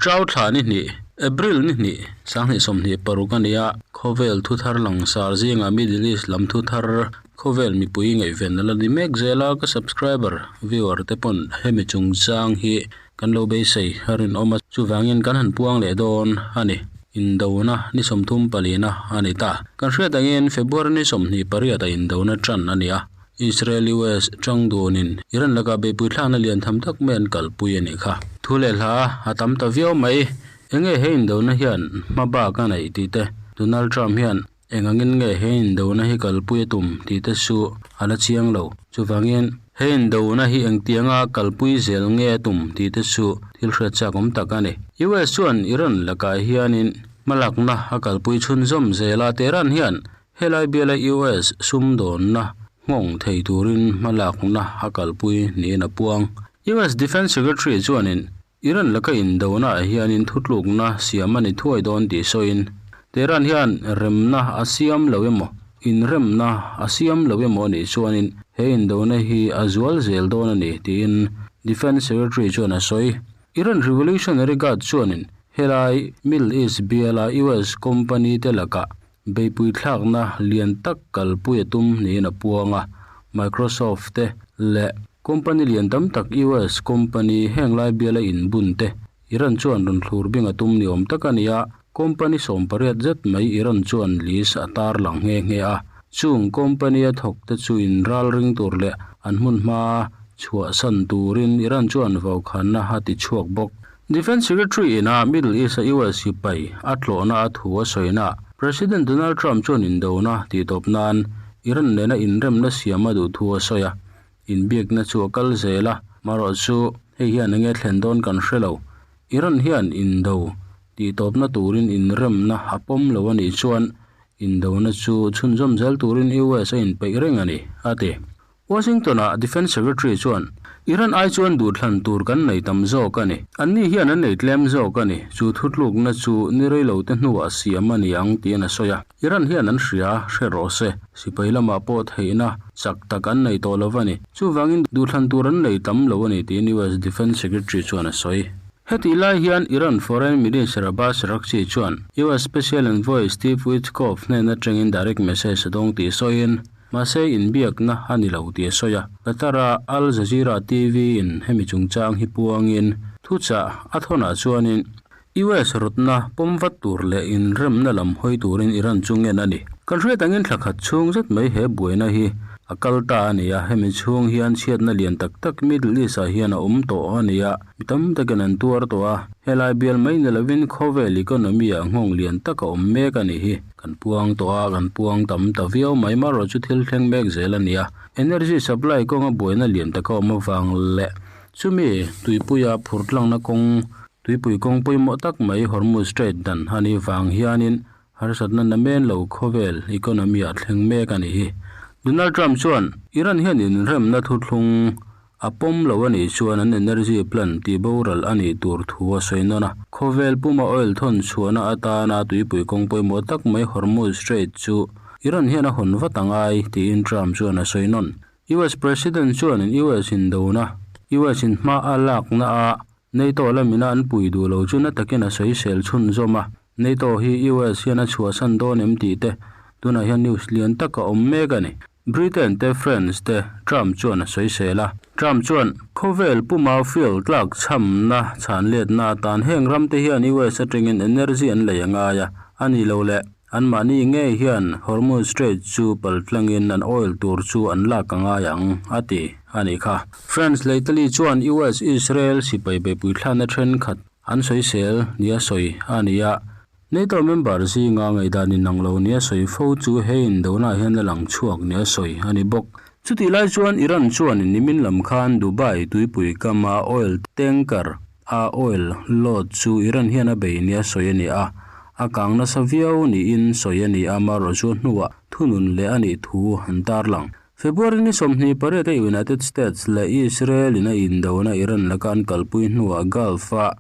Ṭau thla ni hnih, April ni hnih, 2026 a ni a, khawvel thuthar langsar zingah Middle East lam thuthar khawvel mipui ngaihven a la ni mek zel a, ka subscriber, viewer te pawn hemi chungchang hi kan lo beisei a rinawm a, chuvangin kan han puang leh dawn a ni. Indona ni 34 na a ni ta. Kan hriat angin February ni 28 a indona ṭan a ni a. Israel US tang dunin Iran laka beihpui thlakna lian tham tak mai an kalpui a nih kha. Thu leh hla a tam ta viau mai. Enge he indona hian hma bak a neih tih te, Donald Trump hian eng angin nge he indona hi kalpui a tum tih te chu a la chiang lo. Chuvangin he indona hi engtianga kalpui zel nge a tum tih te chu thil hriat chak awm tak a ni. US chuan Iran lakah hianin hmalakna a kalpui chhunzawm zel a, Tehran hian Helai biala US sumdawnna nghawng thei turin hmalakna a kalpui niin a puang. US Defence Secretary chuanin Iran laka indonaah hianin thutlukna siam a ni thuai dawn tih sawiin, Tehran hian remna a siam lo emaw, inremna a siam lo emaw anih chuanin he indona hi a zual zel dawn a ni tiin Defence Secretary chuan a sawi. Iran Revolutionary Guard chuanin helai Middle East biala US company te lakah Beihpui thlakna lian tak kalpui a tum niin a puang a, Microsoft te leh company lian tam tak US company heng lai biala inbun te Iran chuan rawn thlur bing a tum ni awm tak a ni a, company 18 zet mai Iran chuan list a tar lang nghe nghe a, chung company a thawk te chu in ral ring tur leh an hmun hma chhuahsan turin Iran chuan vaukhanna a ti chhuak bawk. Defence Secretary ina Middle East a US sipai a tlawhna a thu a sawina President Donald Trump chuan indona tih tawp nan Iran nena inremna siam a duh thu a sawi a, inbiakna chu a kal zel a, marawh chu hei hian enge thlen dawn kan hre lo. Iran hian indo tih tawpna turin inremna a pawm lo a nih chuan indona chu chhunzawm zel turin US a inpeih reng a ni, a ti. Washington-a Defence Secretary chuan, Iran ai chuan duhthlan tur kan nei tam zawk a ni. Anni hian an nei tlem zawk a ni. Chu thutlukna chu ni reilo te hnuah siam a ni ang tiin a sawi a. Iran hian an hria, hre rawh se. Sipai lamah pawh theihna chak tak an nei tawh lo a ni. Chuvangin duhthlan tur an nei tam lo a ni tiin US Defence Secretary chuan a sawi. Hetih lai hian Iran Foreign Minister Abbas Araghchi chuan US Special Envoy Steve Witkoff hnen atangin direct message a dawng tih sawiin, Mahse inbiakna a ni lo tih a sawi a, Qatar-a Al Jazeera TV in hemi chungchang hi puangin thuchah a thawnah chuanin US rawtna pawm vat tur leh inremna lam hawi turin Iran chu ngen a ni. Kan hriat angin thla khat chhung zet mai he buaina hi a kal ta a ni a, hemi chhung hian chhiatna lian tak tak Middle East-ah hian a awm tawh a ni a, mi tam takin an tuar tawh a, helai bial mai ni lovin khawvel economy-ah nghawng lian tak a awm mek a ni hi. Kan puang tawh a, kan puang tam ta viau mai marawh chu thil thleng mek zel a ni a. Energy supply kawnga buaina lian taka awm avang leh chumi tuipuia phur tlangna kawng tuipui kawng pawimawh tak mai Hormuz Strait dan a nih vang hianin harsatna namen lo khawvel economy ah thleng mek a ni hi. Donald Trump chuan Iran hian inremna thuthlung A pawm lo a nih chuan an energy plan tih boral a nih tur thu a sawi nawn a. Khawvel puma oil thawn chhuahna atana tuipui kawng pawimawh tak mai Hormuz Strait chu Iran hian a hawn vat a ngai tiin Trump chuan a sawi nawn. US President chuanin US indona, US in hma a lakna a NATO lamina an pui duh lo chu na takin a sawi sel chhunzawm a. NATO hi US hian a chhuahsan dawn em tih te tunah hian news lian tak a awm mek a ni. Britain te France te Trump chuan a sawisel a. Trump chuan, Khawvel puma fuel tlak chhamna chhanletna atan heng ram te hian US atangin energy an lei a ngai a, a ni lo le, anmahni ngei hian Hormuz Strait chu paltlangin an oil tur chu an lak a ngai ang, a ti a nih kha. France leh Italy chuan US-Israel sipai beihpui thlakna thenkhat an sawisel nia sawi a ni a. NATO member zinga ngaihdan inang lo nia sawi fo chu he indona hian a lang chhuak nia sawi a ni bawk. Chutih lai chuan Iran chuan nimin lam khan Dubai tuipui kama oil tanker a oil load chu Iran hian a bei nia sawi a ni a, a kang nasa viau niin sawi a ni a, amaherawhchu hnuah thunun leh a nih thu an tarlang. February ni 28 a United States leh Israel in a indona Iran laka an kalpui hnuah Gulf-a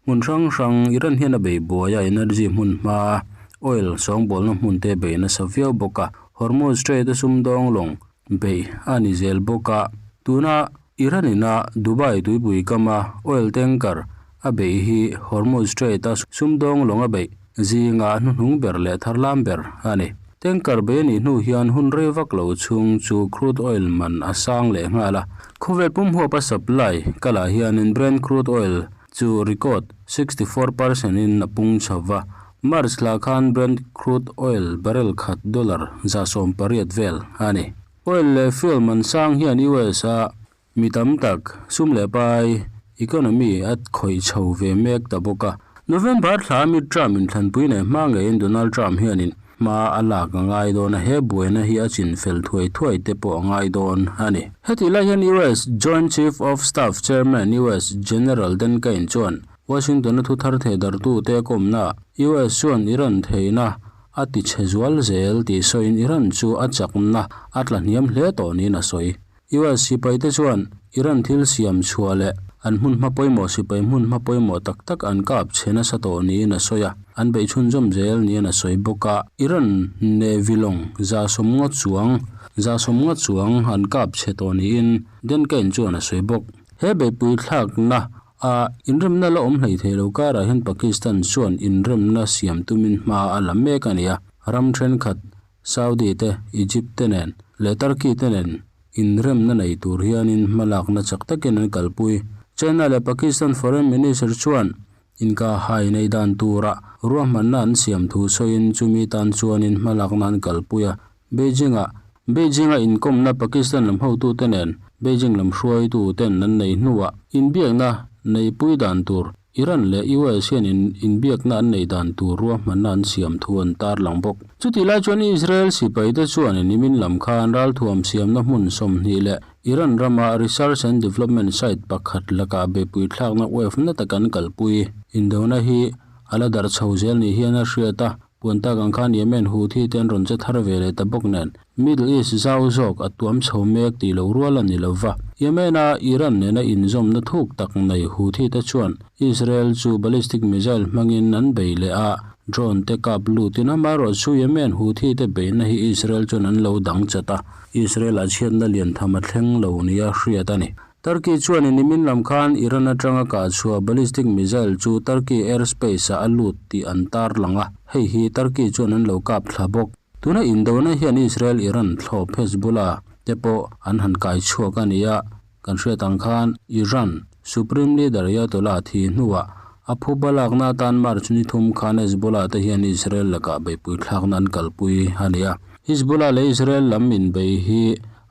Hmun hrang hrang, Iran hian a bei buai a, energy hmun hma, oil sawngbawlna hmun te bei nasa viau bawk a, Hormuz Strait a sumdawng lawng bei a ni zel bawk a. Tuna Iran ina Dubai tuipui kama oil tanker a beih hi Hormuz Strait-a sumdawng lawng a beih zinga hnuhnung ber leh tharlam ber a ni. Tanker bei a nih hnu hian hun rei vak lo chhung chu crude oil man a sang leh nghal a. Khawvel pum huapa supply kalah hianin Brent crude oil chu record 64% in a pung chho va. March thla khan Brent crude oil barrel khat dollar 180 vel a ni. Oil leh fuel man sang hian US a mi tam tak sum leh pai economy a khawih chho ve mek ta bawk a. November thla mi Trump inthlanpui nei hma ngeiin Donald Trump hianin hma a lak a ngai dawn a, he buaina hi a chin fel thuai thuai te pawh a ngai dawn a ni. Hetih lai hian US Joint Chief of Staff Chairman US General Dan Caine chuan Washington-a thu thar theh dartute a kawmnaah US chuan Iran theihna a ti chhe zual zel tih sawiin Iran chu a chakna a tla hniam hle tawh niin a sawi. US sipaite chuan Iran thil siam chhuah leh an hmun hma pawimawh sipai hmun hma pawimawh tak tak an kap chhe nasa tawh niin a sawi a, an beih chhunzawm zel niin a sawi bawk a. Iran Navy lawng 150 chuang 150 chuang an kap chhe tawh niin Dan Caine chuan a sawi bawk. He beihpui thlakna a inremna la awm hlei thei lo karah hian Pakistan chuan inremna siam tumin hma a la mek a ni a, ram thenkhat Saudi te, Egypt te nen leh Turkey te nen inremna nei tur hianin hmalakna chak takin an kalpui. China leh Pakistan Foreign Minister chuan inkahhai nei dan tura ruahmanna an siam thu sawiin chumi tan chuanin hmalakna an kalpui a. Beijing-ah Beijing-a inkawmna Pakistan lam hotute nen Beijing lam hruaitu ten an nei hnuah inbiakna neipui dan tur Iran leh US hian in inbiakna an neih dan tur ruahmanna an siam thu an tarlang bawk. Chutih lai chuan Israel sipaite chuan nimin lam khan ralthuam siamna hmun 20 leh Iran rama Research and Development site pakhat lakah beihpui thlakna wave na tak an kalpui. Indona hi a la darh chho zel ni hian a hriat a, Puan tak ang khan Yemen Houthi te an rawn che thar ve leh ta bawk nen, Middle East zau zawk a tuam chho mek tih lo rual a ni lo va. Yemen-a Iran nena inzawmna thuk tak nei Houthi te chuan Israel chu ballistic missile hmangin an bei leh a, drone te kap lutin amaherawh chu Yemen Houthi te beihna hi Israel chuan an lo dang chat a, Israel-ah chhiatna lian tham a thleng lo nia hriat a ni. Turkey chuan nimin lam khan Iran atanga kah chhuah ballistic missile chu Turkey airspace-ah a lut tih an tarlang a, hei hi Turkey chuan an lo kap thla bawk. Tuna indona hian Israel-Iran thlawp Hezbollah te pawh an han kai chhuak a ni a, kan hriat ang khan Iran Supreme Leader Ayatollah thi hnuah a phuba lakna atan March ni thum khan Hezbollah te hian Israel lakah beihpui thlakna an kalpui a ni a. Hezbollah leh Israel lam inbei hi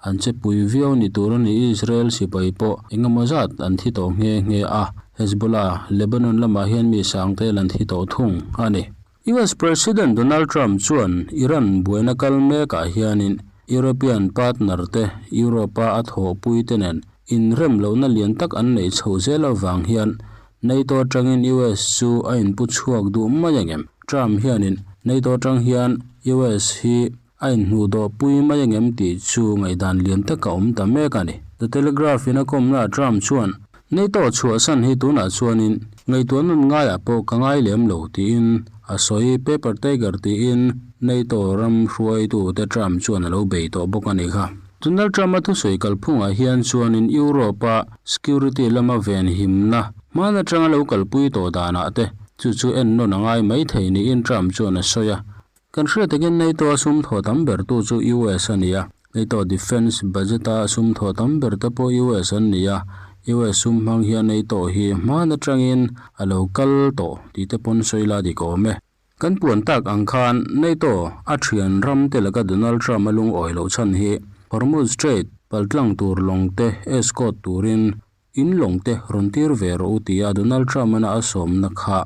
An che pui viau ni tur a ni. Israel sipai pawh engemaw zat an thi tawh nghe nghe a, Hezbollah, Lebanon lamah hian mi sang tel an thi tawh thung a ni. US President Donald Trump chuan Iran buaina kal mekah hianin European partner te Europe-a a thawhpui te nen inrem lohna lian tak an neih chhoh zel avang hian NATO atangin US chu a inpu chhuak duh mai angem? Trump hianin NATO atang hian US hi A inhnuh dawh pui mai angem tih chu ngaihdan lian tak a awm ta mek a ni. The Telegraph in a kawmna Trump chuan, NATO chhuahsan hi tunah chuanin ngaihtuah nun ngaiah pawh ka ngai lem lo tiin a sawi. Paper Tiger tiin NATO ram hruaitute Trump chuan a lo bei tawh bawk a ni kha. Donald Trump-a thusawi kalphungah hian chuanin Europe-a security lama venhimna hman atanga lo kalpui tawh danah te chu chu ennawn a ngai maithei niin Trump chuan a sawi a. Kan hriat takin NATO a sum thaw tam ber tu chu US a ni a, NATO defence budget a sum thaw tam ber te pawh US an ni a, US sum hmang hian NATO hi hman atangin a lo kal tawh tih te pawn sawi la dik awm e. Kan puan tak ang khan NATO a thian ram te laka Donald Trump a lungawi loh chhan hi Hormuz Strait paltlang tur lawng te escort turin In lawng te rawn tir ve rawh u tia Donald Trump-ana a sawmna kha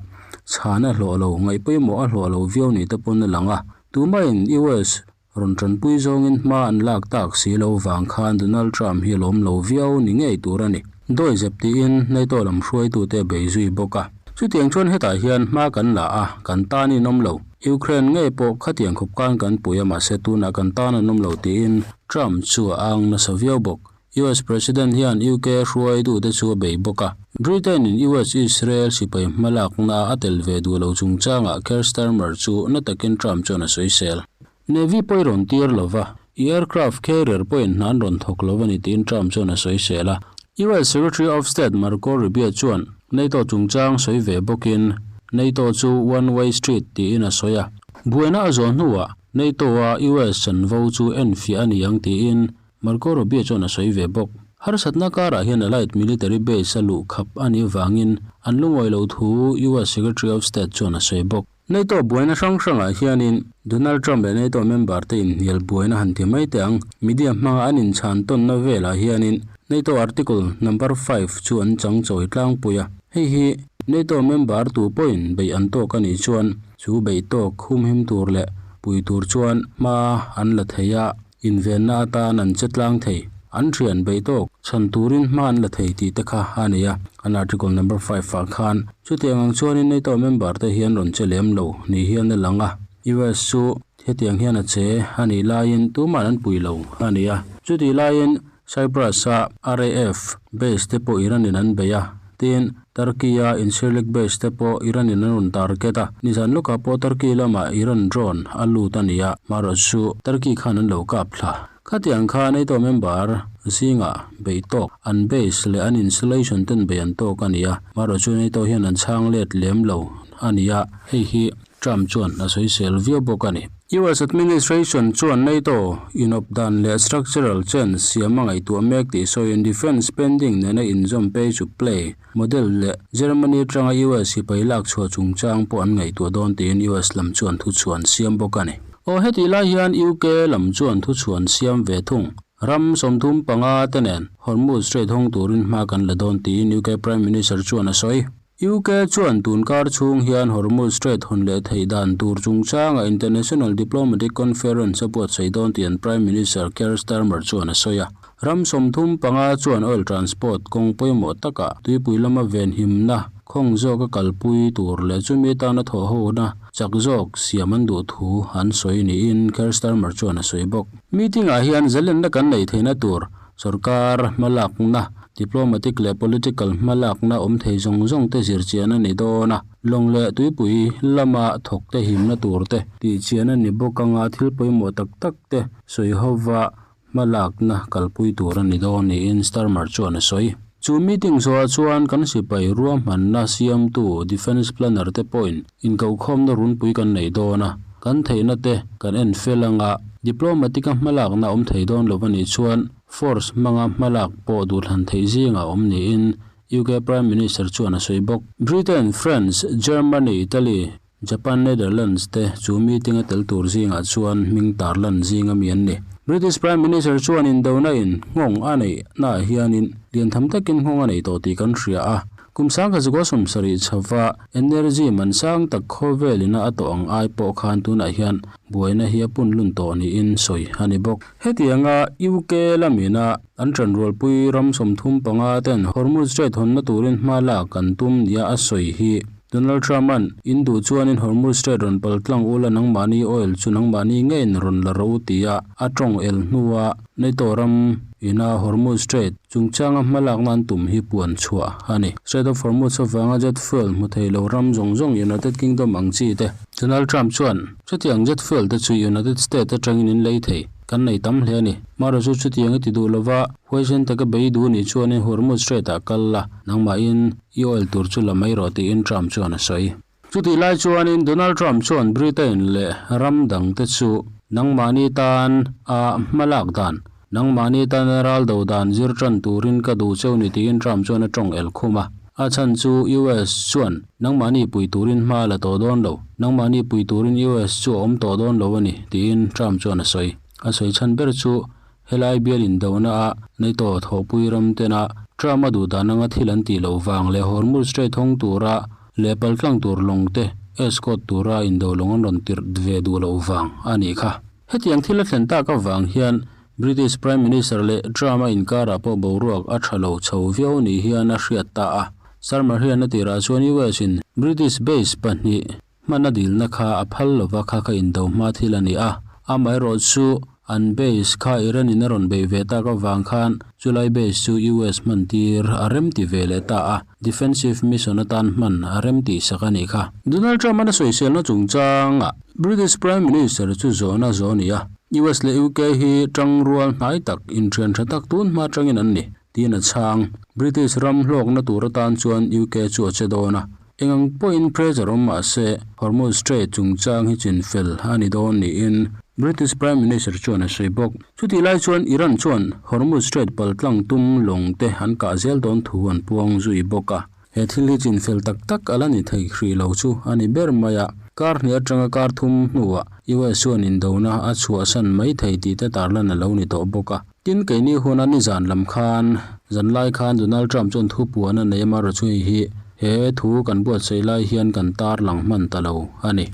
chhan a hlawh lo, ngaihpawimawh a hlawh lo viau ni te pawn a lang a. Tumahin US rawn tanpui zawngin hma an lak tak si lo vang khan Donald Trump hi a lawm lo viau ni ngei tur a ni. Dawi zep tiin NATO lam hruaitute a bei zui bawk a. Chutiang chuan hetah hian hma kan la a, kan tan in awm lo. Ukraine ngei pawh khatiang khawp khan kan pui a mahse tunah kan tan an awm lo tiin Trump chu a ang nasa viau bawk. US President hian UK hruaitute chu a bei bawk a. Britain-in US-Israel sipai hmalakna a tel ve duh lo chungchangah Keir Starmer chu na takin Trump chuan a sawisel. Navy pawh i rawn tir lo va, i aircraft carrier pawhin hna an rawn thawk lo a ni tiin Trump chuan a sawisel a. US Secretary of State Marco Rubio chuan. NATO chungchang sawi ve bawkin NATO chu one way street tiin a sawi a. Buaina a zawh hnuah NATO-a US chanvo chu enfiah a ni ang tiin Marco Rubio chuan a sawi ve bawk. Harsatna karah hian Allied military base a luh khap a nih avangin an lungawi loh thu US Secretary of State chuan a sawi bawk. NATO buaina hrang hrangah hianin Donald Trump leh NATO member te inhnial buaina han ti mai teh ang. Media hmanga an inchhan tawnna velah hianin NATO Article Number 5 chu an chang chawi tlangpui a. Hei hi NATO member tu pawhin beih an tawk a nih chuan chu beih tawk humhim tur leh pui tur chuan hma an la thei a, invenna atan an che tlang thei. An thian beih tawk chhan turin hma an la thei tih te kha a ni a, an Article Number 5 ah khan chutiang ang chuanin NATO member te hi an rawn che lem lo ni hian a lang a. US chu hetiang hian a che a nih laiin tuman an pui lo a ni a. Chutih laiin Cyprus-a RAF base te pawh Iran-in an bei a, tin, Turkey-a Incirlik base te pawh Iran-in an rawn target a. Nizan lawkah pawh Turkey lamah Iran drone a lut a ni a, marawhchu Turkey khan an lo kap thla. Khatiang kha NATO member zingah beih tawk an base leh an installation ten bei an tawk a ni a, marawhchu NATO hian an chhang let lem lo a ni a, hei hi Trump chuan a sawisel viau bawk a ni. US administration chuan NATO inawp dan leh structural change siam a ngaihtuah mek tih sawiin defence spending nena inzawm pay to play model leh Germany atanga US sipai lak chhuah chungchang pawh an ngaihtuah dawn tiin US lam chuan thuchhuan siam bawk a ni. Aw hetih lai hian UK lam chuan thuchhuan siam ve thung. Ram 35 te nen Hormuz Strait hawng turin hma kan la dawn tiin UK Prime Minister chuan a sawi. UK chuan tun kar chhung hian Hormuz Strait hawn leh theih dan tur chungchanga International Diplomatic Conference a buatsaih dawn tih an Prime Minister Keir Starmer chuan a sawi a. Ram 35 chuan oil transport kawng pawimawh takah tuipui lama venhimna khawng zawk a kalpui tur leh chumi atana thawhhona chak zawk siam an duh thu an sawi niin Keir Starmer chuan a sawi bawk. Meeting-ah hian zalenna kan neih theihna tur Sorkar hmalakna, diplomatic leh political hmalakna awm thei zawng zawng te zirchian a ni dawn a, lawng leh tuipui lama thawk te himna tur te tihchian a ni bawk anga thil pawimawh tak tak te sawi hova hmalakna kalpui tur a ni dawn niin Starmer chuan a sawi. Chu meeting zawhah chuan kan sipai ruahmanna siamtu defence planner te pawhin Inkohkhawmna runpui kan nei dawn a, kan theihna te kan en fel anga diplomatic-a hmalakna awm thei dawn lo a nih chuan force hmanga hmalak pawh duhthlan theih zingah awm niin UK Prime Minister chuan a sawi bawk. Britain, France, Germany, Italy, Japan, Netherlands te chu meeting a tel tur zingah chuan hming tarlan zinga mi an ni. British Prime Minister chuan indona in nghawng a neih naah hianin lian tham takin nghawng a nei tawh tih kan hria a, Kum 1970 chhova energy man sang tak khawvel ina a tawh ang ai pawh khan tunah hian buaina hi a pun lun tawh niin sawi a ni bawk. Hetianga UK lamina an tanrualpui ram 35 ten Hormuz Strait hawnna turin hma lak an tum nia a sawi hi Donald Trump-a'n in duh chuanin Hormuz Strait rawn pal tlang ula nangmahni oil chu nangmahni ngeiin rawn la ro tia a tawng el hnua NATO ram ina Hormuz Strait chungchanga hmalakna an tum hi puan chhuah a ni. Strait of Hormuz avanga jet fuel hmu thei lo ram zawng zawng United Kingdom ang chi te. Donald Trump chuan, Chutiang jet fuel te chu United States atangin in lei thei, kan nei tam hle a ni. Mara chu chutiang i ti duh lova, huaisen taka bei duh nih chuanin Hormuz Strait ah kal la, nangmahin i oil tur chu la mai rawh tiin Trump chuan a sawi. Chutih lai chuanin Donald Trump chuan Britain leh ram dangte chu nangmahni tan a hmalak dan, nangmahni tana ral do dan zir tan turin ka duh cheu ni tiin Trump chuan a tawng el khum a. A chhan chu US chuan nangmahni pui turin hma la tawh dawn lo, nangmahni pui turin US chu a awm tawh dawn lo a ni tiin Trump chuan a sawi. A sawi chhan ber chu helai bial indona a NATO thawhpui ram tena Trump a duh dan anga thil an tih loh vang leh Hormuz Strait hawng tura leh paltlang tur lawng te escort tura indo lawng an rawn tirh ve duh loh vang a nih kha. Hetiang thil a thlen tak avang hian British Prime Minister leh Trump a inkarah pawh boruak a tha lo chho viau ni hian a hriat ta a. Starmer hian a tirah chuan US in British base pahnih hman a dilna kha a phal lova kha kha indo hma thil a ni a, amaherawh chu an base kha Iran in a rawn beih ve tak avang khan chulai base chu US hman tir a rem ti ve leh ta a, defensive mission atan hman a rem tih sak a nih kha. Donald Trump an a sawiselna chungchangah British Prime Minister chu zawhna zawh a ni a, US leh UK hi tangrual hnai tak, inthian tha tak tun hma atangin an ni. tiin a chhang. British ram hlawkna tur atan chuan UK chu a che dawn a. Eng ang pawhin pressure awm mah se, Hormuz Strait chungchang hi chinfel a ni dawn niin British Prime Minister chuan a sawi bawk. Chutih lai chuan Iran chuan Hormuz Strait paltlang tum lawng te an kah zel dawn thu an puang zui bawk a. He thil hi chinfel tak tak a la ni thei hrih lo chu a ni ber mai a. Kar hnih atanga kar thum hnuah US chuan indona a chhuahsan mai thei tih te tarlan a lo ni tawh bawk a. Tin, keini huna nizan lam khan, zanlai khan Donald Trump chuan thu puan a nei a, amaherawhchu hei hi he thu kan buatsaih lai hian kan tarlang hman ta lo a ni.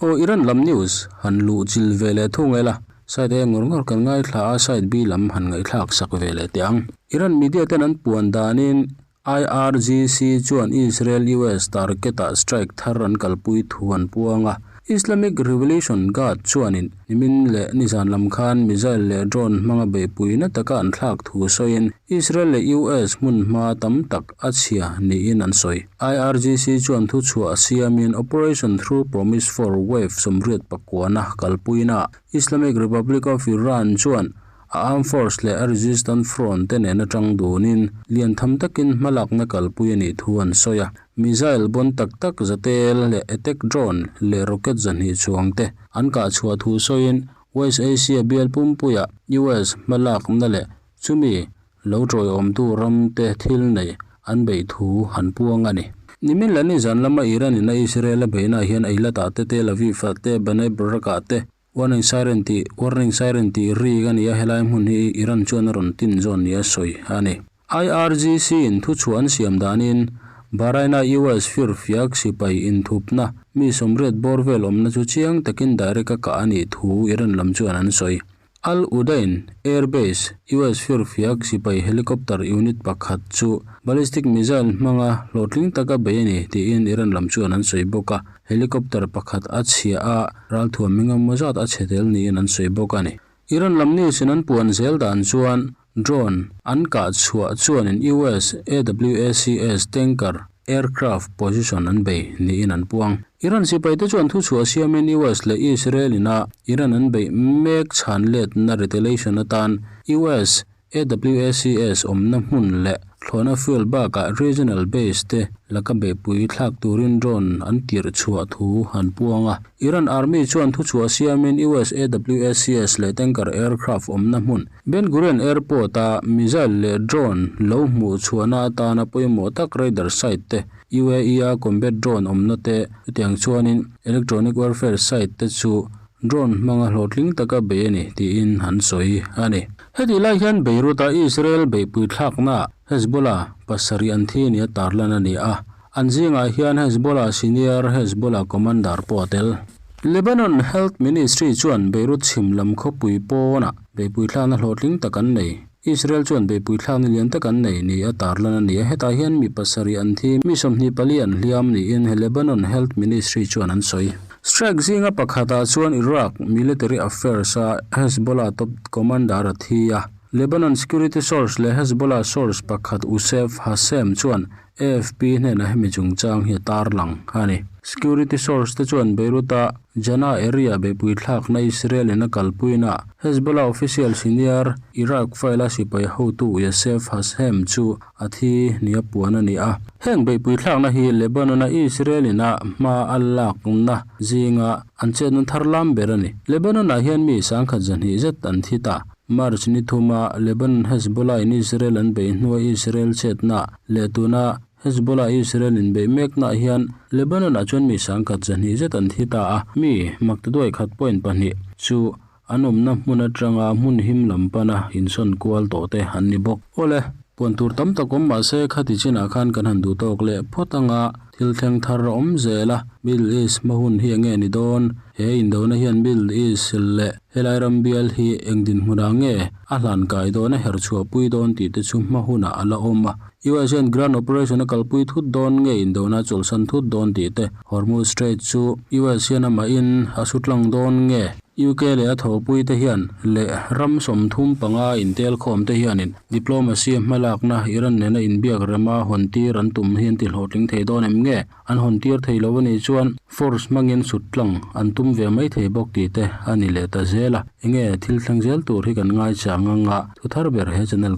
Aw Iran lam news han luh chil ve leh thung ela, side A ngawr ngawr kan ngaithla a, side B lam han ngaihthlak sak ve leh teh ang. Iran media ten an puan danin IRGC chuan Israel-US target-ah strike thar an kalpui thu an puang a. Islamic Revolution Guard chuanin nimin leh nizan lam khan missile leh drone hmanga beihpui na taka an thlak thu sawiin Israel leh US hmun hma tam tak a chhia niin an sawi. IRGC chuan thuchhuah siamin Operation True Promise for Wave 89 kalpuina Islamic Republic of Iran chuan A Armed Force leh a Resistance Front te nen atang dunin lian tham takin hmalakna kalpui a nih thu an sawi a. Missile bawn tak tak zatel leh attack drone leh rocket 200 chuang te an kah chhuah thu sawiin West Asia bial pumpuia US hmalakna leh chumi lo tawiawmtu ram te thil nei an beih thu an puang a ni. Nimin leh nizan lama Iran in a Israel a beihna hian Eilat ah te Tel Aviv ah te Bnei Brak ah te Warning siren tih Warning siren tih ri a ni a, helai hmun hi Iran chuan a rawn tin zawn nia sawi a ni. IRGC in thuchhuah an siam danin Bahrain-a US firfiak sipai inthupna mi 80 bawr vel awmna chu chiang takin direct a kah a nih thu Iran lam chuan an sawi. Al Udeid Air Base, US firfiak sipai helicopter unit pakhat chu ballistic missile hmanga hlawhtling taka bei a ni tiin Iran lam chuan an sawi bawk a. Helicopter pakhat a chhia a, ralthuam engemaw zat a chhe tel niin an sawi bawk a ni. Iran lam news in an puan zel dan chuan drone an kah chhuah chuanin US AWACS tanker aircraft position an bei niin an puang. Iran sipaite chuan thuchhuah siamin US leh Israel ina Iran an beih mek chhan letna retaliation atan US AWACS awmna hmun leh thlawhna fuel bakah regional base te laka beihpui thlak turin drone an tirh chhuah thu an puang a. Iran Army chuan thuchhuah siamin US AWACS leh tanker aircraft awmna hmun Ben Gurion Airport a missile leh drone lo hmuh chhuahna atana pawimawh tak radar site te, UAE a combat drone awmna te, chutiang chuanin electronic warfare site te chu drone hmanga hlawhtling taka bei a ni tiin an sawi a ni. Hetih lai hian Beirut a Israel beihpui thlaknaah Hezbollah pasarih an thi nia tarlan a ni a, an zingah hian Hezbollah senior Hezbollah commander pawh a tel. Lebanon Health Ministry chuan Beirut chhim lam khawpui pawnah beihpui thlakna hlawhtling tak an nei. Israel chuan beihpui thlakna lian tak an nei ni a tarlan a ni a, hetah hian mi pasarih an thi, mi 24 an hliam niin Lebanon Health Ministry chuan an sawi. Strike zinga pakhatah chuan Iraq military affairs a Hezbollah top commander a thi a, Lebanon security source leh Hezbollah source pakhat Usef Hashem chuan AFP hnenah hemi chungchang hi a tarlang a ni. Security source te chuan Beirut-a Jana area beihpui thlakna Israel in a kalpuina Hezbollah official senior Iraq file-a sipai hotu Yasef Hashem chu a thi nia puan a ni a. Heng beihpui thlakna hi Lebanon-a Israel in a hma a lakna zinga an chetna thar lam ber a ni. Lebanon-ah hian mi 120 zet an thi ta. March ni thuma Lebanon Hezbollah in Israel an beih hnua Israel chetna leh tuna Hezbollah Israel in beih meknaah hian Lebanon-ah chuan mi 120 zet an thi ta a, mi maktaduai khat point pahnih chu an awmna hmun atanga hmun him lam pana insawn kual tawh te an ni bawk. Awle, puan tur tam tak awm mahse khati chinah khan kan han duh tawk leh phawt anga thil thleng thar a awm zel a, Middle East hma hun hi enge ni dawn? He indona hian Middle East leh helai ram bial hi eng dinhmunah nge a hlan kai dawn a her chhuahpui dawn tih te chu hma hunah a la awm a. US hian ground operation a kalpui thut dawn nge indona chawlhsan thut dawn tih te, Hormuz Strait chu US hian amahin a su tlang dawn nge? UK leh a thawhpui te hian leh ram 35 intel khawm te hianin diplomacy hmalakna Iran nena inbiak rema hawn tir an tum hi an ti hlawhtling thei dawn em nge? An hawn tir thei lo a nih chuan force hmangin sut tlang an tum ve mai thei bawk tih te a ni leh ta zel a. Enge thil thleng zel tur hi kan ngai chang anga thu thar ber he channel.